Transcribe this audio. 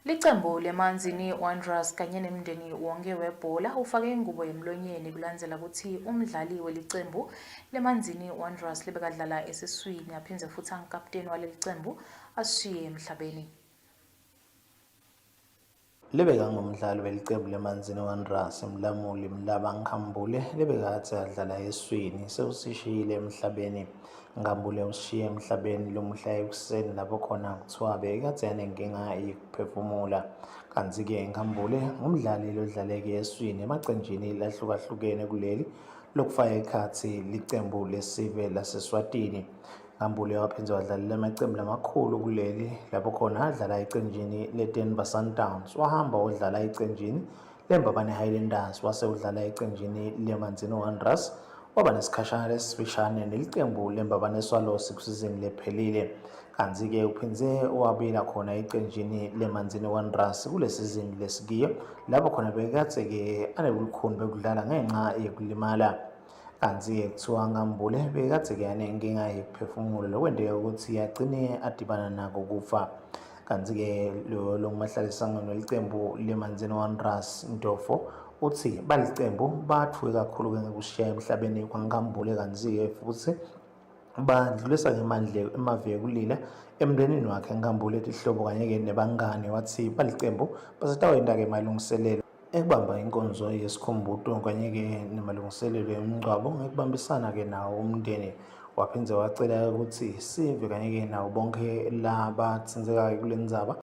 Licembu leManzini Wanderers kanye nemndeni wonke webhola ufake ingubo emlonyeni kulandzela kutsi umdlali welicembu leManzini Wanderers lebekadlala esiswini aphindze futhi angukaputeni walelicembu asishiye emhlabeni. Lebekangumdlali welicembu leManzini Wanderers Mlamuli Mlaba Nkhambule lebekatsi adlala eswini sewusishiyile emhlabeni. Nkhambule usishiye emhlabeni lomuhla ekuseni lapho khona kuthiwa bekadze anenkinga yekuphefumula. Kantsi-ke Nkhambule ngumdlali lodlaleke eswini emacenjini lahlukahlukene kuleli lokufaka ekhatsi licembu lesive laseSwatini. Nkambule waphindze wadlalela amacembu lamakhulu kuleli lapho khona adlala ecenjini leDenver Sundowns, wahamba wodlala ecenjini leMbabane Highlanders, wase udlala ecenjini leManzini Wanderers, waba nesikhashana lesifishane nelicembu leMbabane Swallows kusizini lephelile. Kanti-ke uphindze wabuyela khona ecenjini leManzini Wanderers kule sizini lesikiyo lapho khona bekadze-ke anebulukhuni bekudlala ngenxa yekulimala. Kantsi-ke kuthiwa Nkambule bekadze-ke anenkinga yekuphefumula lokwenteka ukuthi agcine adibana nako kufa. Kantsi-ke lo longumahlalesangweni welicembu leManzini Wanderers Ntofo uthi balicembu bathuke kakhulu-ke ngekushiya emhlabeni kwaNkambule kantsi-ke futhi badlulisa ngemandla emavi ekulila emndenini wakhe Nkambule tihlobo kanye-ke nebangani wathi balicembu basetawenta-ke emalungiselelo ekubamba inkonzo yesikhumbuto kanye-ke nemalungiselelo emngcwabo ngekubambisana-ke nawo umndeni waphindze wacela ukuthi sive kanye-ke nawo bonke labatsintsekayo kule ndzaba.